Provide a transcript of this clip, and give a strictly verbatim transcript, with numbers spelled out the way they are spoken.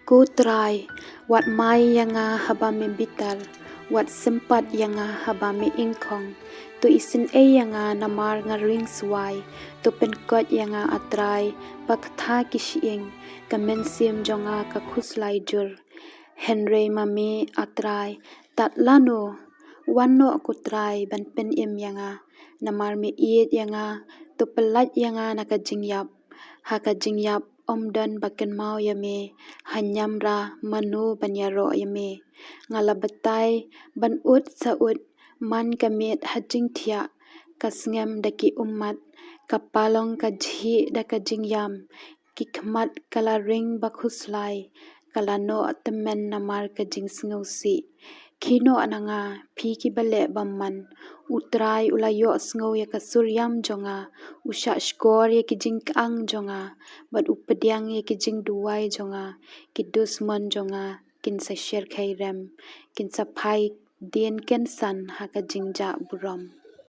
Ko Trai, wat mai ïa nga haba me bitar, wat sympat ïa nga haba me ingkhong. To isynei ïa nga namar nga ring swai, to pynkot ïa nga, A Trai, ba ktha ki shyieng, ka mynsiem jong nga ka khuslai jur. Hynrei ma me, A Trai, tad lano? Wan noh, Ko Trai, ban pynim ïa nga, namar me ïeit ïa nga. To pyllait ïa nga na ka jingïap, ha ka jingïap ym don ba kynmaw ïa me. Ha ñiamra mano ban ïaroh ïa me? Nga la batai ban ud sa ud, man ka miet ha jingthiah, ka sngem da ki ummat, ka palong ka jhieh da ka jingïam. Ki khmat ka la ring ba khuslai, ka la noh tymmen namar ka jingsngewsih. Khie noh na nga, phi kiba leh bymman. U Trai u la ïohsngew ïa ka sur ïam jong nga, u shahshkor ïa ki jingkyang jong nga, bad u pdiang ïa ki jingduwai jong nga. Ki dusmon jong nga kin sa shyrkhei rem, kin sa phai dien kynsan ha ka jingjah burom.